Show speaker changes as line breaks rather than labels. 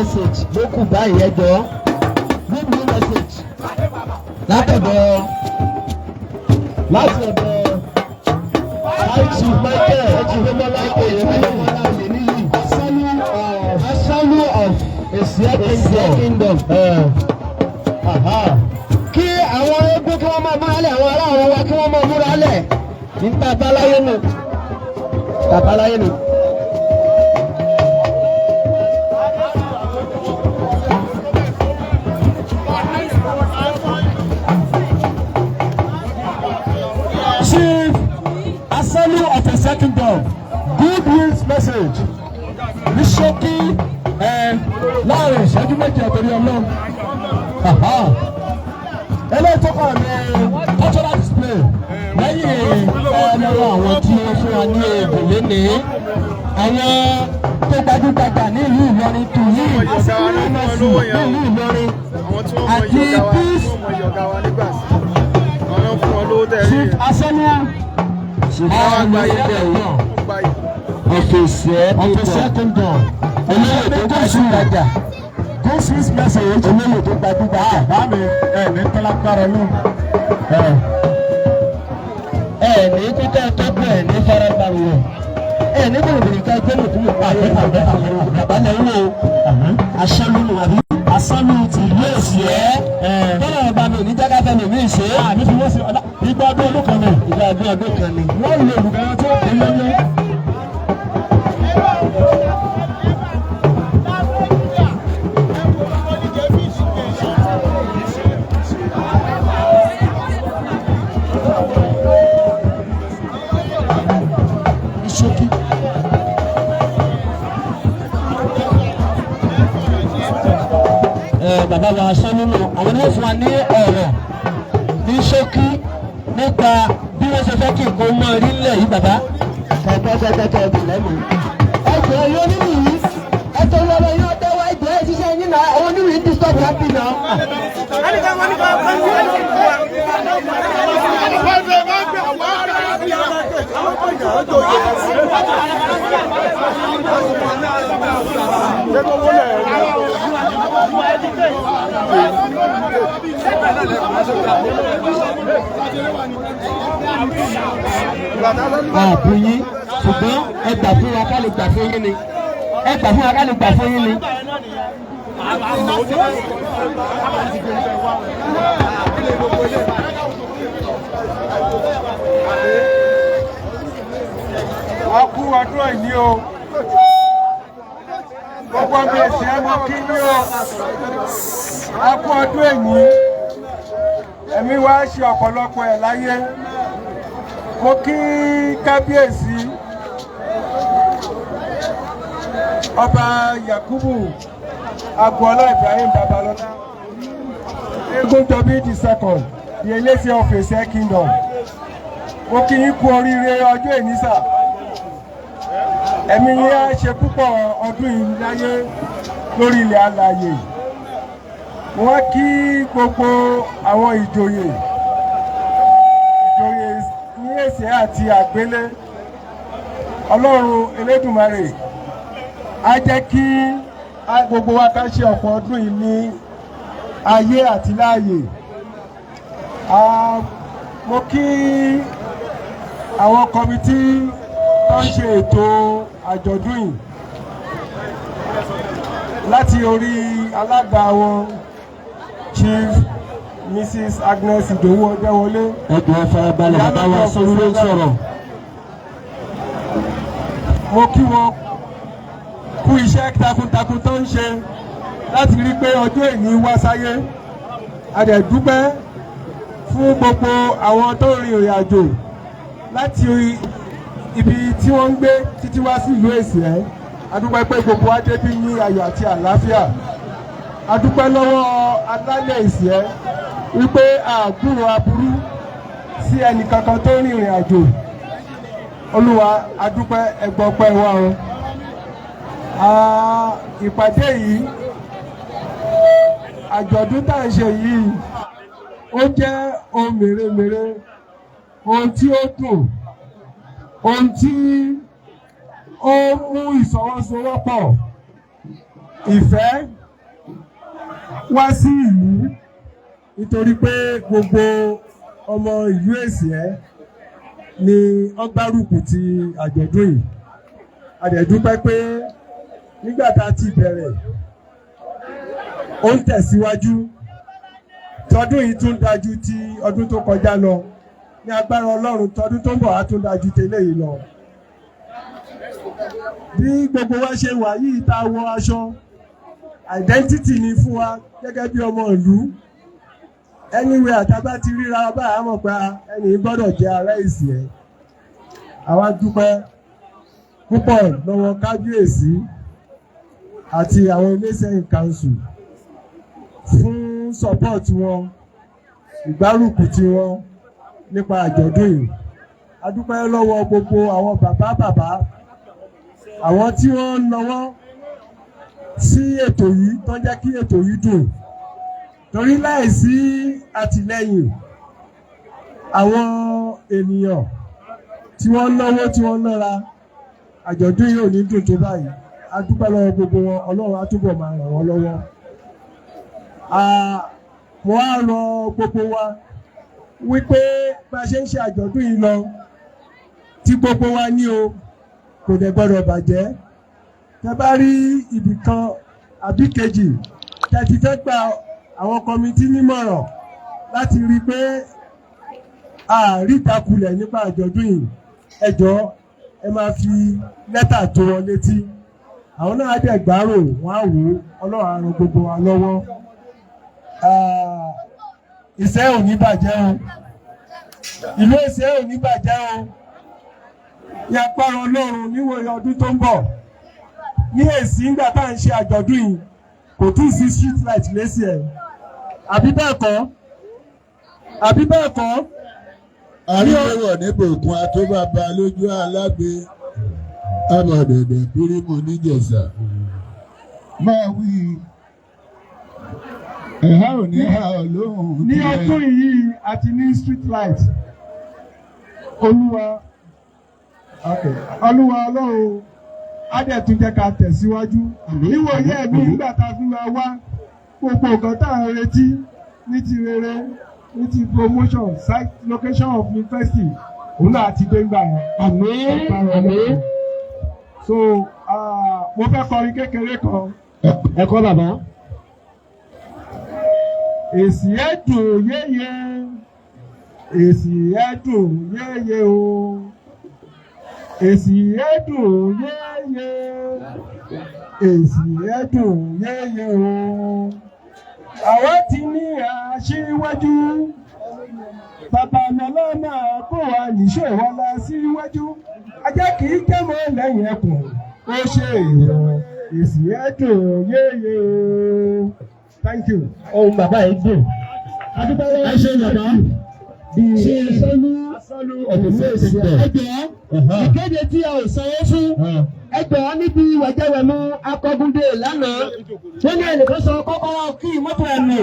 Message ló kù báyìí. Ẹ jọ̀ọ́, goodwill message láti ọ̀dọ̀ High Chief Michael Adémọ́lá Oyèníyì, Asalu of Esia Kingdom. Kí àwọn eégún kí wọ́n máa múra lẹ̀, àwọn ará àwọn wa kí wọ́n máa múra lẹ̀ ní babaláyé nù, babaláyé nù.
Chief Asalu of Esia Kingdom, goodwill message ní ṣókí ẹ láàrin ìṣẹ́jú 2 àtẹ̀lé ọlọ́run. Eléyìí tó kàn ní cultural display lẹ́yìn
Ẹ lọ́wọ́ àwọn tí wọ́n fún wa ní ẹ̀bùn lénìí, àwọn tó gbajúgbajà nílùú Ìlọrin tù yìí nílùú Ìlọrin àti peace.
Chief Asalu
Ọ̀fíìsì
of Esia Kingdom,
olóyè tó gbajúgbajà.
Goodwill message.
Olóyè tó gbajúgbajà.
Báàmì ẹ ní tọ́lágbára ló.
Ẹ ní kúkẹ́ tó kú, ẹ ní farabalẹ̀, ẹ ní bòlòbòlò ká gbẹ́nu tó lè parí. Bàbá lẹ ń wo aṣálùmù àbí?
Asalu ti
Ìlú èsì ẹ tọ́lá ọba mi ò ní jáká fẹ́ mi ò ní ṣe é.
Àní fi wọ́n sí ọ̀dà ìgbà ọdún ọdún kan ní.
Ìgbà ọdún ọdún kan ni.
Wọ́n lè olùkọ́ tó kún lọ́yẹ́.
Ní ṣókí. Ẹ bàbá wa aṣálùmù, àwọn ni wọ́n fún wa ní ọ̀rọ̀ ní ṣókí nípa bí wọ́n ṣe fẹ́ kí nǹkan mọ́ rí nílẹ̀ yìí, bàbá. Kẹ̀kẹ́kẹ́kẹ́ ẹ̀dùn lẹ́nu. Ẹ jọ yóò nínú yìí, ẹ tó lọ́wọ́ yóò dẹ́wọ́, ẹ jọ ẹ ṣiṣẹ́ yín náà, àwọn oníròyìn ń disturb happy náà. Ààbò yín, ṣùgbọ́n ẹ gbà fún wa ká lè gbà fún yín ni, ẹ gbà fún wa ká lè gbà fún yín ni.
A kú ọdún ìní o. Gbogbo ọmọ ẹsẹ̀ ẹ mọ kí ní o. A kú ọdún ìní. Ẹ̀mí wa ṣe ọ̀pọ̀lọpọ̀ ẹ̀ láyé. Mo kí kábíyèsí Ọba Yakubu Agboola Ibrahim Babalọlá Egunjobi the second, the Elese of Esia Kingdom. Mo kí yín kú oríire ọjọ́ ìní sà. Ẹ̀mí yín á ṣe púpọ̀ ọdún yìí láyé lórí ilẹ̀ alààyè. Mo wá kí gbogbo àwọn ìjòyè ìjòyè ní Èsìẹ́ àti Àgbélé. Ọlọ́run Elédùmarè á jẹ́ kí gbogbo wa ká ṣe ọ̀pọ̀ ọdún yìí ní ayé àti láàyè. Mo kí àwọn committee tó ń ṣe ètò àjọ̀dún yìí láti orí alága wọn, Chief Mrs Agnes Ìdòwú Ọdẹ́wọlé.
Ẹ jọ̀ọ́, ẹ farabalẹ̀, bàbá wa sọ́run ló ń sọ̀rọ̀.
Mo kí wọn kú iṣẹ́ takuntakun tó ń ṣe láti rí pé ọjọ́ ìní wá sáyé. A dẹ̀ dúpẹ́ fún gbogbo àwọn tó rin ìrìn àjò láti ibi tí wọ́n ń gbé títí wá sí ìlú Èsìẹ́. A dúpẹ́ pé gbogbo wa débí ní ayọ̀ àti àlàáfíà. A dúpẹ́ lọ́wọ́ alálẹ̀ Èsìẹ́ wípé àgbúrò aburú sí ẹnì kankan tó rin ìrìn àjò. Olúwa, a dúpẹ́, ẹgbọ́pẹ́ wa o. Ìpàdé yìí, àjọ̀dún tá à ń ṣe yìí, ó jẹ́ ohun mèremère, ohun tí ó dùn, ohun tí ó mú ìsọwọ́sowọ́pọ̀. Ìfẹ́ wá sí ìlú, nítorí pé gbogbo ọmọ ìlú Èsìẹ́ ni wọ́n gbárùkù ti àjọ̀dún yìí. A dẹ̀ dúpẹ́ pé nígbà tá a ti bẹ̀rẹ̀, ó ń tẹ̀síwájú. Tọdún yìí tún dájú ti ọdún tó kọjá lọ. Ní agbára Ọlọ́run, tọdún tó ń bọ̀ á tún dájú tẹ́lẹ̀ yìí lọ. Bí gbogbo wa ṣe wà yìí, tá a wọ aṣọ, identity ni fún wa gẹ́gẹ́ bí ọmọ ìlú. Anywhere tá a bá ti ríra báyìí, á mọ̀ pé ẹni gbọ́dọ̀ jẹ́ ará Ìsìẹ́. Àwa dúpẹ́ púpọ̀ lọ́wọ́ kábíyèsí àti àwọn Iléeṣẹ́ council fún support wọn, ìgbárùkù tí wọn nípa àjọ̀dún yìí. A dúpẹ́ lọ́wọ́ gbogbo àwọn bàbá bàbá, àwọn tí wọ́n ń lọ́wọ́ sí ètò yìí, tó ń jẹ́ kí ètò yìí dùn, torí láìsí àtìlẹ́yìn àwọn ènìyàn tí wọ́n náwó, tí wọ́n nára, àjọ̀dún yìí ò ní dùn tó báyìí. A dúpẹ́ lọ́wọ́ gbogbo wọn. Ọlọ́run á túbọ̀ máa ràn wọ́n lọ́wọ́. Mo á rọ gbogbo wa wípé bá a ṣe ń ṣe àjọ̀dún yìí lọ, tí gbogbo wa ní o, kò dẹ̀ gbọ́dọ̀ bàjẹ́. Tẹ́ bá rí ibì kan àbí kejì tẹ́ ti fẹ́ gba àwọn committee nímọ̀ràn láti rí i pé àárí ìtakùlẹ̀ nípa àjọ̀dún yìí, ẹ jọ̀ọ́, ẹ máa fi lẹ́tà tó wọn létí. Àwọn náà á dẹ̀ gbárò, wọ́n á wò ó. Ọlọ́run á ran gbogbo wa lọ́wọ́. Ìṣẹ́ ò ní bàjẹ́ o, ìlú Ìṣẹ́ ò ní bàjẹ́ o. Ní agbára Ọlọ́run, níwòye ọdún tó ń bọ̀, ní èsì ńgbà tá à ń ṣe àjọ̀dún yìí, kò tí ì sí street light lẹ́sì ẹ̀, àbí bẹ́ẹ̀ kọ́? Àbí bẹ́ẹ̀ kọ́?
Àríwọ̀ níbòkun atóbàbà lójú alágbe, abọ̀dẹ̀dẹ̀ pírímù níjẹ̀ṣà máa wí, ẹ̀há ò ní ha ọ̀ lóhùn.
Ní ọdún yìí, a ti ní street light. Olúwa, okay. Olúwa Ọlọ́run á dẹ̀ tún jẹ́ ká tẹ̀síwájú. Níwòye ẹ̀mí, nígbà tá a fi máa wá, gbogbo nǹkan tá à ń retí ní ti rere, ní ti promotion, site location of university, òun náà ti dé ńgbà yẹn.
Àmín, àmín.
So mo fẹ́ kọrin kékeré kan.
Ẹ kọ́, bàbá.
Èsì ẹ̀ dùn yéye, èsì ẹ̀ dùn yéye o, èsì ẹ̀ dùn yéye, èsì ẹ̀ dùn yéye o. Àwa ti ní aṣíwájú, bàbá lọ́lá máa kó wa níṣó wa lọ síwájú. Ajá kì í jẹ́mọ́ lẹ́yìn ẹkùn, ó ṣe èèyàn. Èsì ẹ̀ dùn yéye o. Thank you.
Ohun bàbá yìí dùn. Ẹ ṣe, bàbá. Ṣe sọ́lú ọ̀dùnmí èsì. Ẹ jọ̀ọ́, ìkéde tí a ò sanwó fún. Ẹ jọ̀ọ́, níbi wẹ̀jẹ̀wẹ̀mu akọ́gúndé lánàá, wọ́n ní ẹnìkan sọ kọ́kọ́rọ́ kí mọ́tò ẹ̀ nù.